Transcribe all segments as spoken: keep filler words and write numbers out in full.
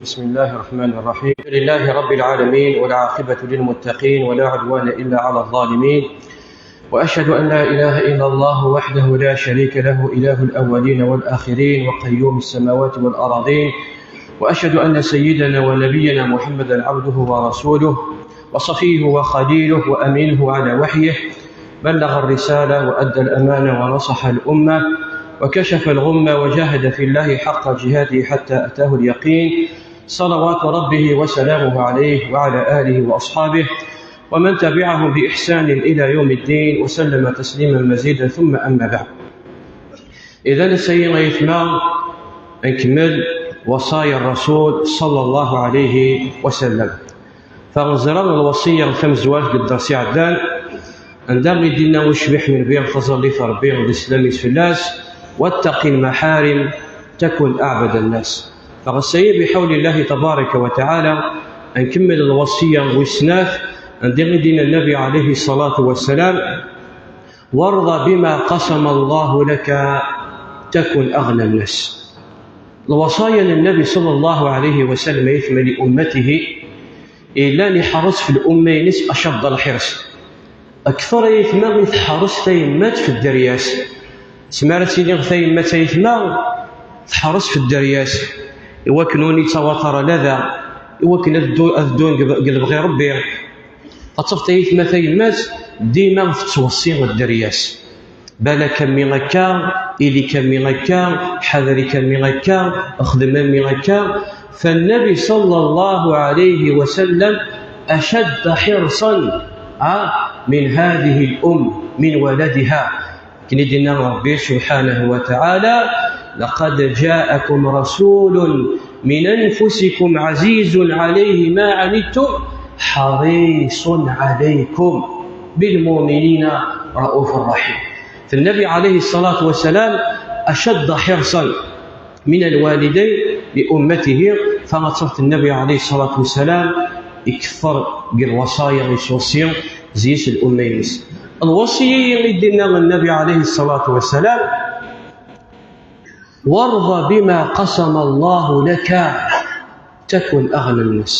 بسم الله الرحمن الرحيم. الحمد لله رب العالمين، والعاقبة للمتقين، ولا عدوان إلا على الظالمين. وأشهد أن لا إله إلا الله وحده لا شريك له، إله الأولين والآخرين، وقيوم السماوات والأراضين. وأشهد أن سيدنا ونبينا محمدا عبده ورسوله، وصفيه وخليله، وأمينه على وحيه، بلغ الرسالة وأدى الأمانة ونصح الأمة وكشف الغمة وجاهد في الله حق جهاده حتى أتاه اليقين، صلوات ربه وسلامه عليه وعلى آله وأصحابه ومن تبعهم بإحسان إلى يوم الدين وسلم تسليما مزيدا، ثم أما بعد. إذا نسيي يثمى نكمل وصايا الرسول صلى الله عليه وسلم. Fa neẓra lwasiya tamezwarut deg dders iɛeddan, anda i d-yenna ucbiḥ n Nnbi, taẓallit n Rebbi d sslam-is fell-as: "واتق المحارم تكن أعبد الناس". Fa ass-ayi, بحول الله تبارك وتعالى, ad nkemmel lwasiya wis snat, anda i d-yenna Nnbi عليه الصلاة والسلام: "وارض بما قسم الله لك تكن أغنى الناس". Lwaṣaya n Nnbi صلى الله عليه وسلم, ay tmali ummatihi, yellan iḥerres f lumma-ines أشد الحرص. Akter ay tma i tḥerres tayemmat f dderya-s. Tezmer ad tili tayemmat ay tma tḥerres f dderya-s, i wakken ur yettawaṭer ala da, i wakken ad ddu-, ad ddun deg, deg lebɣi Rebbi. Ad tafeḍ ay tma tayemmat dima tettweṣṣi dderya-s. Balak a mmi akka, ili-k a mmi akka, ḥader-ik a mmi akka, xdem a mmi akka. فالنبي صلى الله عليه وسلم أشد حرصا, ah, من هذه الأم، من ولدها. Akken i d-yenna Rebbi سبحانه وتعالى: "لقد جاءكم رسول من أنفسكم عزيز عليه ما عنتم حريص عليكم بالمؤمنين رءوف رحيم". Fa Nnbi عليه الصلاة والسلام أشد حرصا من الوالدين لأمته. Fa ad tafeḍ Nnbi عليه الصلاة والسلام ikter deg lwaṣaya, yettweṣṣi zzi-s lumma-ines. Lwaṣaya i d-yenna Nnbi عليه الصلاة والسلام: "وارض بما قسم الله لك تكن أغنى الناس".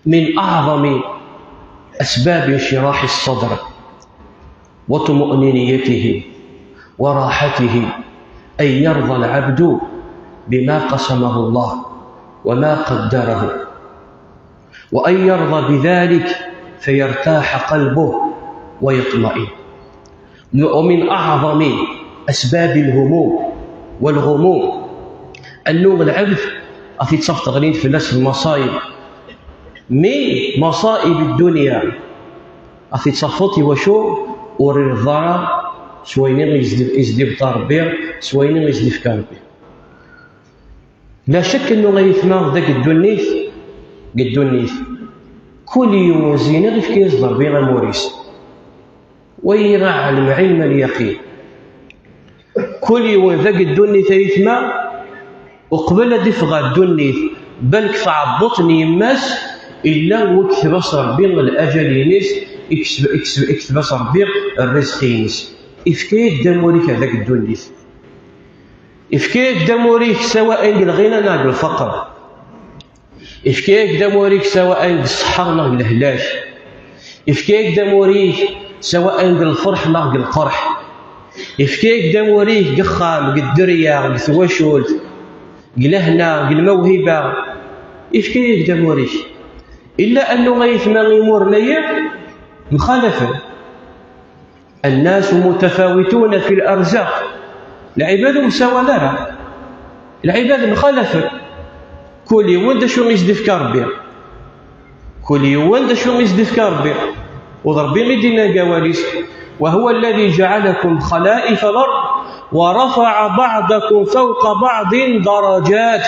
من أعظم أسباب انشراح الصدر وطمأنينته وراحته أن يرضى العبد بما قسمه الله وما قدره، وأن يرضى بذلك فيرتاح قلبه ويطمئن. ومن أعظم أسباب الهموم والغموم أنه العبد ad t-id-tafeḍ ɣlint fell-as lmaṣayeb. Mi maṣayeb ddunyan ad t-id-tafeḍ, iwacu ur ireḍḍa ara s wayen i s-d-, i s-d-ibṭa Rebbi, s wayen i s-d-ifka Rebbi. La cakk annu ay tma deg ddunit, deg ddunit, kul yiwen zineɣ ifka-yas Rebbi amur-is. Wa iraɛ lmɛilm alyaqin. Kul yiwen deg ddunit ay tma, uqbel ad iffeɣ ɣer ddunit, balk taɛebbuṭ n yemma-s, illa wi ikteb-as Rebbi lajal-ines, ikseb-, ikseb-, ikteb-as Rebbi rrizq-ines. Ifka-yak-d amur-ik deg ddunit. Ifka-yak-d amur-ik sawaɛen deg lɣina neɣ deg lfeqr. Ifka-yak-d amur-ik sawaɛen deg ṣṣeḥḥa neɣ deg lehlak. Ifka-yak-d amur-ik sawaɛen deg lferḥ neɣ deg lqerḥ. Ifka-yak-d amur-ik deg uxxam, deg dderya, deg twacult, deg lehna, deg lmawhiba. Ifka-yak-d amur-ik. Illa annu ay tma imuren-ayi mxalafen. الناس متفاوتون في الأرزاق. Lɛibad ur msawan ara. Lɛibad mxalafen. Kul yiwen d acu i s-d-ifka Rebbi. Kul yiwen d acu i s-d-ifka Rebbi. U d Rebbi i d-yenna deg awal-is: "وهو الذي جعلكم خلائف الأرض ورفع بعضكم فوق بعض درجات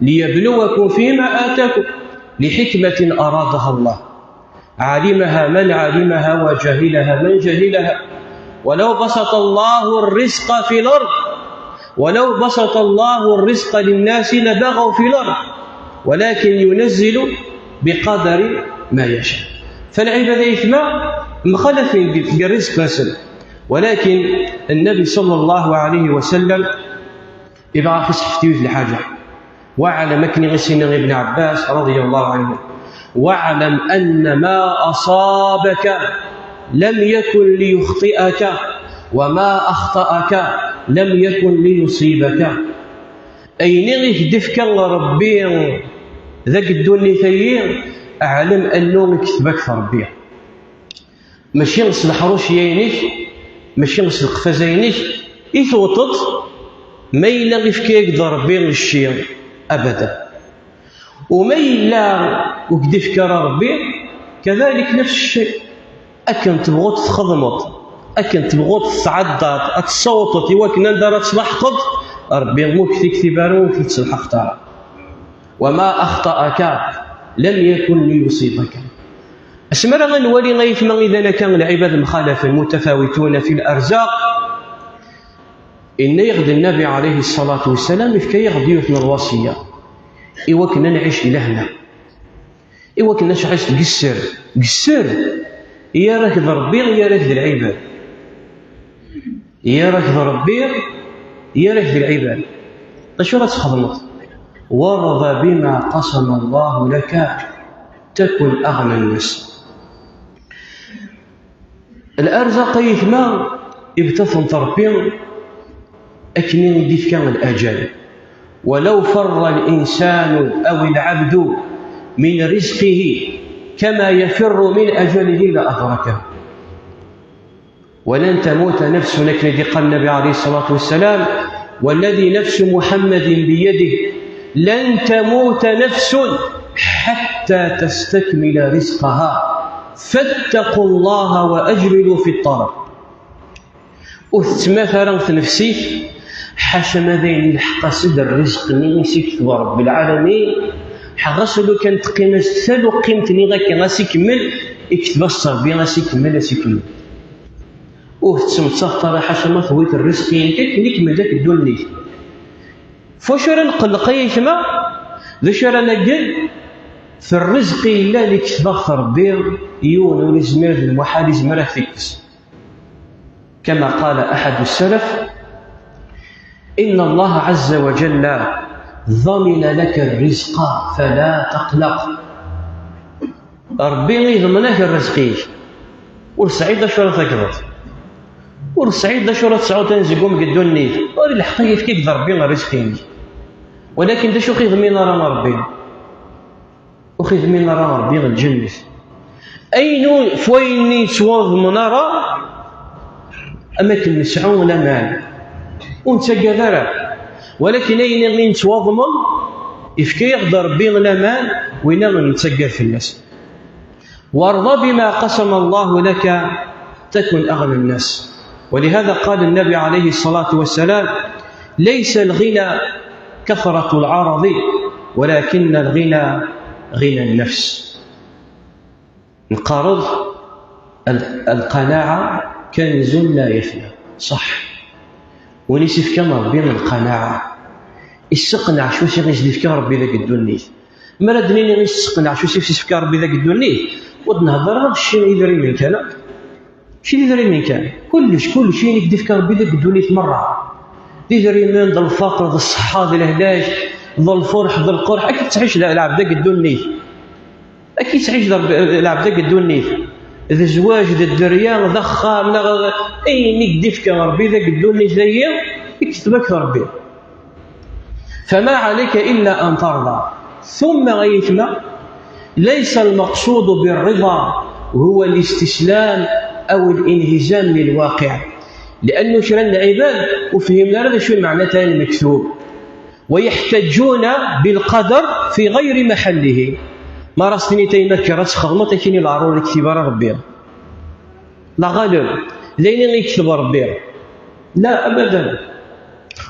ليبلوكم فيما آتاكم لحكمة أرادها الله". علمها من علمها وجهلها من جهلها. ولو بسط الله الرزق في الأرض، ولو بسط الله الرزق للناس لبغوا في الأرض، ولكن ينزل بقدر ما يشاء. فالعباد يثمى مخالفين بالرزق نسل، ولكن النبي صلى الله عليه وسلم يبغى خص في الحاجة. Waɛlam, akken i s-yenna Ibn Ɛebbas, radiyallahu anhu, waɛlam anna ma asabaka lam yakun liyuxṭi'aka, wa ma axṭa'aka lam yakun liyusibaka. Ayen i k-d-ifka Ṛebbi deg ddunit-agi, ɛlem annu ikteb-ak-t Ṛebbi. Mačči s leḥrucya-inek, mačči s leqfaza-inek i tewteḍ, ma yella ifka-yak-d Ṛebbi cci, abadan. U ma yella ur k-d-ifka ara Ṛebbi, kadalik nefs cci. Akken tebɣuḍ txedmeḍ, akken tebɣuḍ tesɛeddaḍ, ad tessawḍeḍ i wakken anda ara tlaḥqeḍ, Ṛebbi ur k-t-iktib ara, ur k-t-id-telḥaqeḍ ara. Wa ma axṭa'aka lam yakun liyuṣibaka. Asmi ara nwali ayetma idan akka lɛibad mxalafen, mutafawituna fi larzaq, inna-yaɣ-d Nnabi ɛalayhi ṣṣalatu wassalam, ifka-yaɣ-d yiwet n lwasiya i wakken ad nɛic di lehna, i wakken ad nɛic deg sser, deg sser, yerra-k d Ṛebbi, yerra-k d lɛibad. Yerra-k d Ṛebbi, yerra-k d lɛibad. D acu ara txedmeḍ? Warḍa bima qasama Allahu laka takun aɣna nnas. Larzaq, ay ayetma, ibda-tent Ṛebbi akken i d-ifka laǧal. Walaw farra linsanu aw lɛabdu min rizqihi kama yafirru min ajalihi la adrakahu. Wa lan tamuta nafsun, akken i d-iqqal Nnabi ɛalayhi ṣṣalatu wassalam, walladi nafsu Muḥammadin biyadih, lan tamuta nafsun ḥatta tastakmila rizqaha, fattaqu Llaha wa ajmilu fi ṭṭalab. Ur tettmat ara tnefsit, ḥaca ma d ayen ilḥeq-as-d rrizq-nni i s-ikteb Ṛebbi lɛalamin, ɣas ulu kan teqqim-as-d taluqqimt-nni akka, a s-ikemmel, ikteb-as-tt Ṛebbi, a s-ikemmel, a s-ikemmel. Ur tettmettateḍ ara ḥaca ma tewwiḍ rrizq-inek akken ikemmel akk ddunit. F wacu ara nqelleq ay ayetma? D acu ara nagad? F rrizq yellan ikteb-aɣ-t Ṛebbi, yiwen ur izmir, d lmuḥal izmer ad t-ikkes. Kama qala aḥadu ssalaf, inna Allaha ɛazza wa jalla damina laka rrizqa fala taqlaq. Ṛebbi iḍmen-ak rrizq-ik. Ur tesɛiḍ d acu ara takdeḍ. Ur tesɛiḍ d acu ara tesɛuḍ anezgum deg ddunit. Ur ilḥeq ad yefk-ak-d Ṛebbi rrizq-inek. Walakin d acu ur k-iḍmin ara Ṛebbi? Ur k-iḍmin ara Ṛebbi lǧennet. Ayen ur, f wayen ur nettwaḍmen ara, am akken nesɛu laman, ur nettagad ara. Walakin ayen i nettwaḍmen, ifka-yaɣ-d Ṛebbi laman, winna nettagad fell-as. وارض بما قسم الله لك تكن أغنى الناس. ولهذا قال النبي عليه الصلاة والسلام: ليس الغنى كثرة العرض، ولكن الغنى غنى النفس. Nqarḍ, القناعة كنز لا يفنى. صح. Win i s-ifkan Ṛebbi lqanaɛa, isseqneɛ cwi s i s-d-ifka Ṛebbi deg ddunit. Mi ara d-nini isseqneɛ cwi s i s-ifka Ṛebbi deg ddunit, ur d-nhedder ara ɣef cci, idrimen kan, akk. Mačči d idrimen kan. Kullec, kullec ayen i k-d-ifka Ṛebbi deg ddunit merra. D idrimen, d lfaqer, d ṣṣeḥḥa, d lehlak, d lferḥ, d lqerḥ, akka i tettɛic lɛebd deg ddunit. Akka i yettɛic d Ṛebbi, lɛebd deg ddunit. D zzwaǧ, d dderya, d axxam, neɣ ayen i k-d-ifka Ṛebbi deg ddunit-agi, i k-t-ifka Ṛebbi. فما عليك إلا أن ترضى. ثم غيثما، ليس المقصود بالرضا هو الاستسلام أو الانهزام للواقع، لأنه kra n lɛibad ur fhimen ara d acu i meɛna-t المكتوب. ويحتجون بالقدر في غير محله. Ma ara s-tiniḍ ayen akka ara txedmeḍ, ad k-ini leɛrur iktib ara Ṛebbi. La ɣaleb, d ayen i ikteb Ṛebbi. La, abadan.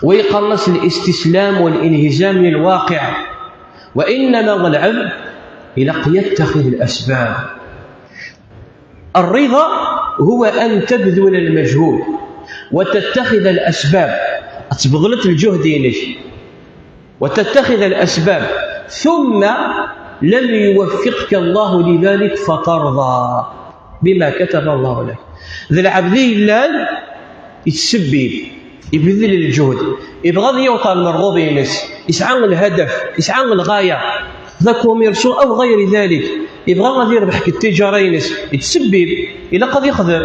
Wa yeqqaren-as الاستسلام والانهزام للواقع. وإنما العبد ilaq يتخذ الأسباب. الرضا هو أن تبذل المجهود وتتخذ الأسباب، ad tbeḍleḍ lǧuhd-inek، وتتخذ الأسباب، ثم لم يوفقك الله لذلك فترضى بما كتب الله لك. D lɛebd i yellan yettsebbib, ibdel lǧuhd, ibɣa ad yaweḍ ɣer lmerɣub-ines. Yesɛa lhadaf, yesɛa lɣaya, d akumirsu aw ɣayri dalik, yebɣa ad yerbeḥ deg ttiǧara-ines, yettsebbib, ilaq ad yexdem.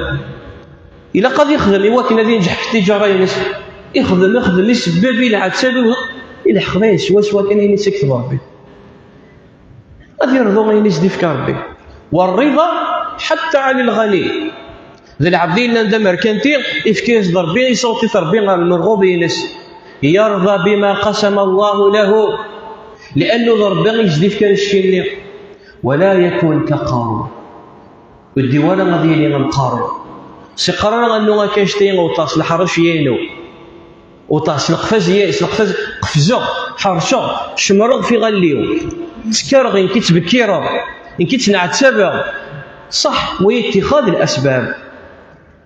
Ilaq ad yexdem i wakken ad yenǧeḥ deg ttiǧara-ines. Ixdem, ixdem, isebbeb, ileɛɛeb, ileḥq dayen swaswa kan ayen i s-iketb Rebbi. Ad yerḍu ayen i s-d-ifka Rebbi. والرضا حتى عن الغني. D lɛebd yellan d amerkanti, ifka-yas-d Rebbi, iṣawet-it Rebbi ɣer lmerɣub-ines. يرضى بما قسم الله له. Li'annu d Rebbi i s-d-ifkan ccfi-nni. ولا يكن كقارون. Ur d-iwala ad yili am Qarun. Siqrar annu akka anect-agi, uṭas leḥrec yinu. Uṭas leqfaz yis, leqfaz qefzeɣ, ḥerceɣ, cemreɣ f iɣalli-w. Ttekkareɣ, nekk i ttbekkireɣ, nekk i ttneɛtabeɣ. Ṣaḥ, wa اتخاذ الأسباب.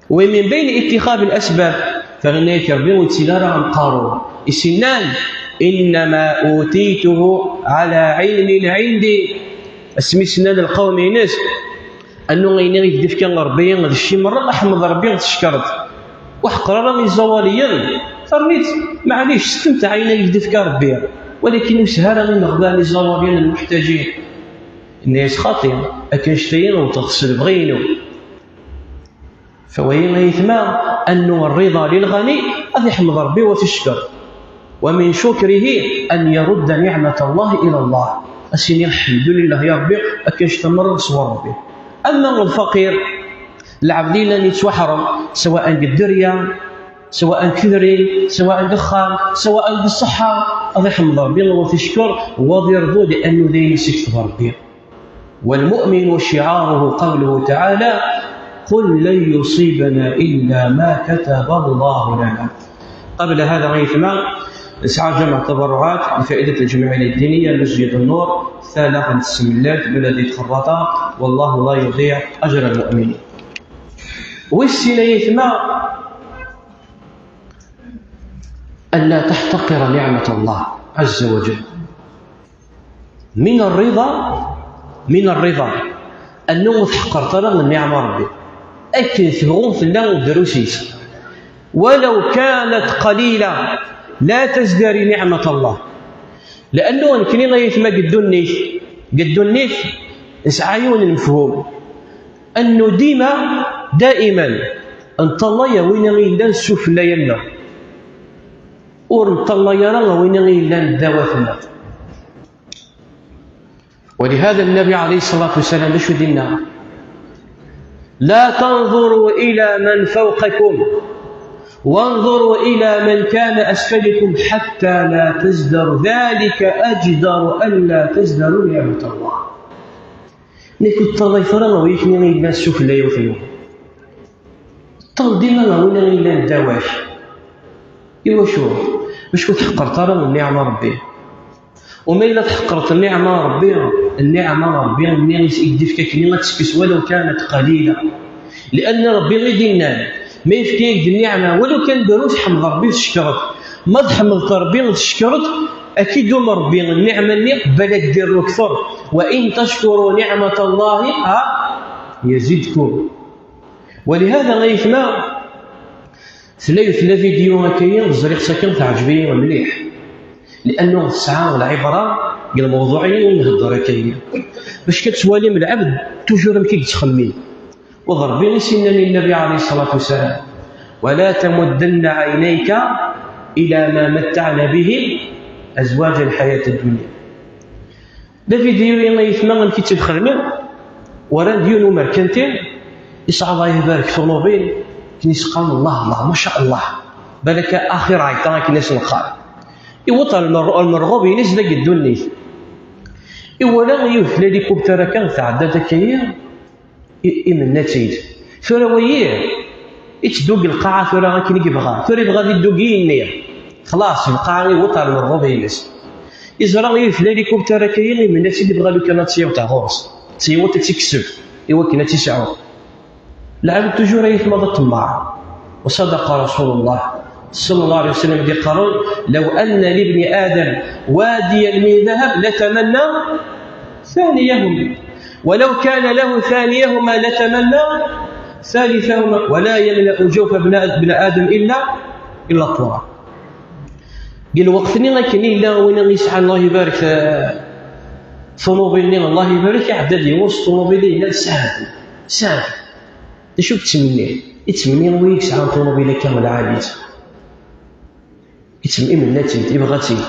ومن بين اتخاذ الأسباب, fa yenna-yak Rebbi ur yettili ara am Qarun. Is yennan, إنما أوتيته على علم عندي. Asmi s-nnan lqawm-ines, annu ayen i k-d-ifka Rebbi d cci merra, ḥmed Rebbi, tcekkreḍ. Ur ḥeqqer ara iẓawaliyen, terniḍ, maɛlic, stemteɛ ayen i k-d-ifka Rebbi, walakin ur sher ara imeɣban iẓawaliyen lmuḥtaǧin. Yenna-yas xaṭi, akken ccetay-in wwḍeɣ s lebɣi-inu. Fawayi ay aytma, annu rriḍa lilɣani, ad iḥmed Rebbi u ad t-icker. ومن شكره أن يرد نعمة الله إلى الله. Ad s-yini lḥemdulillah ya Rebbi, akken cta merra sɣur Rebbi. Ama lfaqir, lɛebd yellan yettwaḥrem, sawaء deg dderya, sawaء deg tedrin, sawaء deg uxxam, sawaء deg ṣṣeḥḥa, ad iḥmed Rebbi u ad t-icker, u ad irḍu li'annu d ayen i s-ikteb Rebbi. والمؤمن شعاره قوله تعالى: قل لن يصيبنا إلا ما كتب الله لنا. قبل هذا غيثما نسعى جمع تبرعات لفائدة الجمعية الدينية مسجد النور، ثلاثة السملات بلدية خراطة، والله لا يضيع أجر المؤمنين. والسنة يثما ألا تحتقر نعمة الله عز وجل. من الرضا، من الرضا أنه تحقر ترى من نعمة ربي. أكن ثبغون في الله ودروسيس. ولو كانت قليلة، لا تزدري نعمة الله. لأنه نكني غيث ما قدو النيث، قدو النيث، نسعى يون المفهوم. أنه ديما، دائما، نطلع يا وين غير نسوف لا ينا. ور نطلع يا راه وين غير لا نداوتنا. ولهذا النبي عليه الصلاة والسلام شو دينا: لا تنظروا إلى من فوقكم وانظروا إلى من كان أسفلكم حتى لا تزدر، ذلك أجدر ألا تزدروا نعمة الله. Nekk ur ṭṭalay ara ɣer wayetni i yellan sufella yiwet-nni. Ṭṭal dima ɣer win i yellan ddaw-ak. Iwacu? Bac ur tḥeqqreḍ ara nniɛma n Ṛebbi. U ma yella tḥeqqreḍ nniɛma n Ṛebbi, nniɛma n Ṛebbi nni i k-d-ifka akken ad tekkes walaw kanat qalila. Lianna Ṛebbi i d-innan, ma yefka-yak-d nniɛma, walaw kan drus, ḥmed Ṛebbi tcekkreḍ. Ma tḥemmdeḍ Ṛebbi tcekkreḍ, ad k-id-yum Ṛebbi nniɛma-nni, bal ad d-irru kter. Wa in tackuru niɛmat Allahi, a, yazidkum. Walihada ay aytma, tella, tella vidéo akka-yi, ẓriɣ sakin teɛǧeb-iyi mliḥ. Liannu tesɛa lɛibra deg lmewḍuɛ-nni i nhedder akka-yi. Bac kan tettwalim lɛebd, toujours amek i yettxemmim. U d Ṛebbi i s-innan i Nnabi ɛalayhi ṣṣalatu wassalam: ولا تمدن عينيك إلى ما متعنا به أزواجا الحياة الدنيا. La vidéo-yi ay aytma amek i tt-id-xedmen, waran-d yiwen umerkanti, yesɛa Allah ibarek tunubil, akken i s-qqaren Allah, Allah, maca Allah. Balak axir ɛiṭa akken i s-neqqar. Iwweḍ ɣer lmer-, lmerɣub-ines deg ddunit. Iwala yiwet l'hélicoptère akka tɛedda-d akka-yi, I-, imenna-tt-id. Tura wayi, itteddu deg lqaɛa tura akken i yebɣa. Tura yebɣa ad iddu deg yigenni. Xlaṣ, lqaɛa iwweḍ ɣer lmerɣub-ines. Iẓra yiwet l'hélicoptère akka-yi, imenna-tt-id, yebɣa lukan ad tt-yaweḍ ɣur-s. Tt-yaweḍ ad tt-ikseb, i wakken ad tt-isɛu. Lɛebd toujours ay aytma d aṭemmaɛ. وصدق رسول الله صلى الله عليه وسلم di yeqqaren: لو أن لابن آدم واديا من ذهب لتمنى ثانيهما، ولو كان له ثانيهما لتمنى ثالثهما، ولا يملأ جوف ابن، ابن آدم إلا، إلا التراب. Deg lweqt-nni akken yella win i yesɛan, Allah ibarek, eh, ṭunubil-nni, Allah ibarek, iɛedda-d yiwen s ṭunubil i yellan sɛan. Sɛan. D acu i yettmenni? Yettmenni win i yesɛan ṭunubil akka lɛali-tt. Yettm-, imenna-tt-id, ibɣa-tt-id.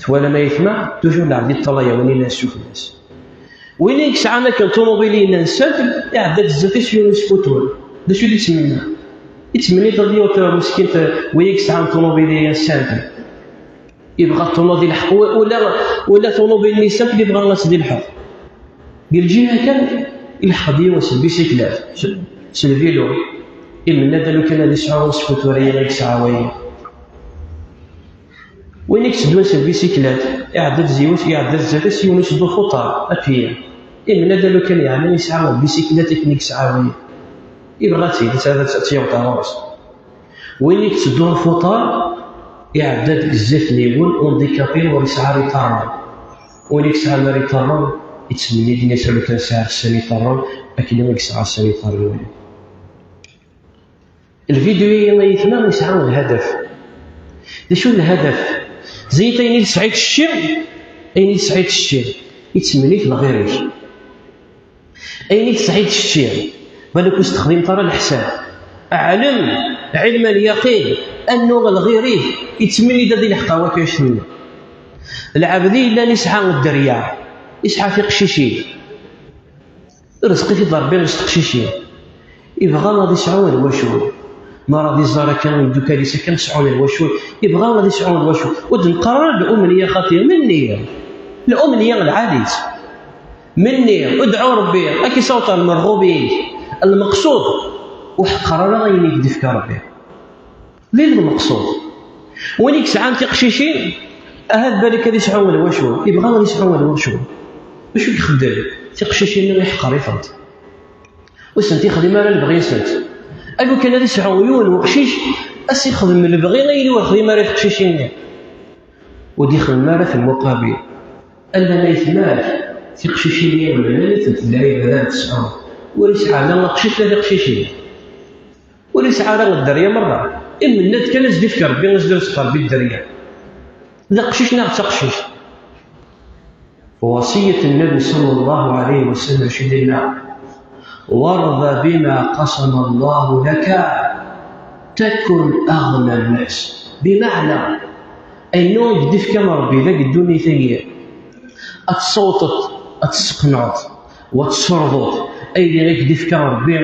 Twalam ayetma, toujours lɛebd yeṭṭalay win yellan sufella-s. Win i yesɛan akken ṭunubil i yellan simple, iɛedda-d zdat-s yiwen uskutur. D acu i d-yettmenni? Yettmenni tadyurt meskint, win i yesɛan ṭunubil i yellan simple. Yebɣa ṭunubil lḥeqq, u-, ula, ula ṭunubil-nni simple yebɣa ad tt-d-ilḥeq. Deg lǧiha kan, ilḥeq-d yiwen s lbisiklat, s, s lvilu. Imenna-d alukan ad isɛu askutur-agi i yesɛa wayi. Win i yetteddun s lbisiklat, iɛedda-d ziwet, iɛedda-d zdat-s yiwen itteddu fuṭar, à pied. Imenna-d alukan yeɛni yesɛa lbisiklat akken i yesɛa wayi. Ibɣa-tt-id, ad tt-, ad tt-yaweḍ ɣur-s. Win i yetteddun fuṭar, iɛedda-d zdat n yiwen handicapé ur yesɛi ara iṭarren. Win i yesɛan ara iṭarren, yettmenni-d ini-as alukan sɛiɣ ssan iṭarren, akken i yesɛa ssan iṭarren wayi. Lvidyu-agi, ay ayetma, yesɛa lhadaf. D acu lhadaf? Ziyet ayen i tesɛi tečči, ayen i tesɛi tečči, yettmenni-t lɣir-ik. Ayen i tesɛi tečči, balak ur s-texdimeḍ ara leḥsab. Ɛlem, ɛilm al-yaqin, annu lɣir-ik yettmenni-d ad ilḥeq wakka-nni. Lɛebd i yellan yesɛa dderya, yesɛa tiqcicin. Irzeq-it-id Ṛebbi s teqcicin. Ibɣa ad isɛu lwacul. Ma ara d-iẓer akka, imeddukal-is akka sɛun lwacul. Ibɣa ad isɛu lwacul. Ur d-neqqar ara lumniya xaṭi. Menni? Lumniya lɛali-tt. Menni? Udɛu Ṛebbi, ad k-isawṭer lmerɣub-ik. Lmeqsud, ur ḥeqqer ara ayen i k-d-ifka Ṛebbi. D lmeqsud. Win i yesɛan tiqcicin, ahat balak ad isɛu lwacul, ibɣa ad isɛu lwacul. Acu i ixeddem? Tiqcicin-nni iḥqer-itent. Ur sent-ixdim ara lebɣi-nsent. Alukan ad isɛu yiwen weqcic, ad s-ixdem lebɣi ayen ur ixdim ara i teqcicin-nni. Ur d-ixdem ara temmuqabil. Allan ay tmal, tiqcicin-nni imenna-tent d lɛibad ara tesɛu. Ur isɛi la aqcic la tiqcicin. Ur yesɛi ara dderya merra. Imenna-d kan ad s-d-ifk Ṛebbi, ad s-d-irzeq Ṛebbi dderya. D aqcic neɣ d taqcict. Wasiyet Nnbi صلى الله عليه وسلم acu d-yenna: وارض بما قسم الله لك تكن أغنى الناس. Bimeɛna, ayen i k-d-ifka Ṛebbi deg ddunit-agi, ad tessawḍeḍ, ad tesseqneḍ, wa tesserḍeḍ ayen i k-d-ifka Ṛebbi,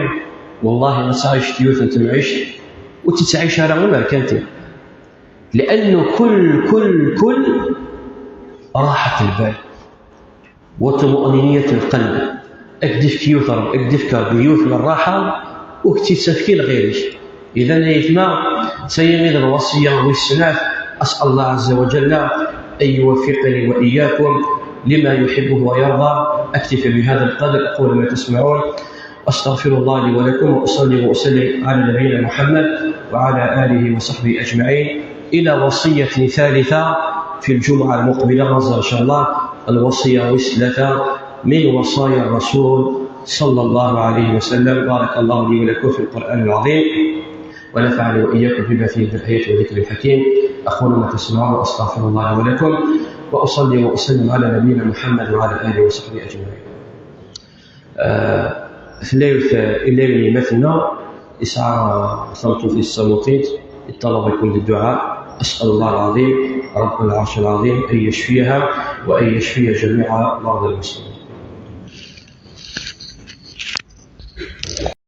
wallahi ad tɛiceḍ yiwet n temɛict ur tt-tettɛic ara i merkanti. لأنه كل، كل، كل راحة البال وطمأنينة القلب. Ad k-d-ifk yiwet Ṛebbi, ad k-d-ifk Ṛebbi yiwet n ṛṛaḥa ur k-tt-yettefki lɣir-ik. إذن أيتما، سيد الوصية والسنات، أسأل الله عز وجل أن يوفقني وإياكم لما يحبه ويرضى. أكتفي بهذا القدر، أقول ما تسمعون، أستغفر الله لي ولكم، وأصلي وأسلم على نبينا محمد وعلى آله وصحبه أجمعين. إلى وصية ثالثة في الجمعة المقبلة، إن شاء الله، الوصية الثالثة من وصايا الرسول صلى الله عليه وسلم. بارك الله لي ولكم في القرآن العظيم، ونفعني وإياكم بما فيه من الآيات والذكر الحكيم. أقول ما تسمعون، وأستغفر الله لي ولكم، وأصلي وأسلم على نبينا محمد وعلى آله وصحبه أجمعين. آه، ثلاثة إلى ما ثنى يسعى صوت في الصموتيت، طلبكم للدعاء. أسأل الله العظيم رب العرش العظيم أن يشفيها وأن يشفي جميع مرضى المسلمين.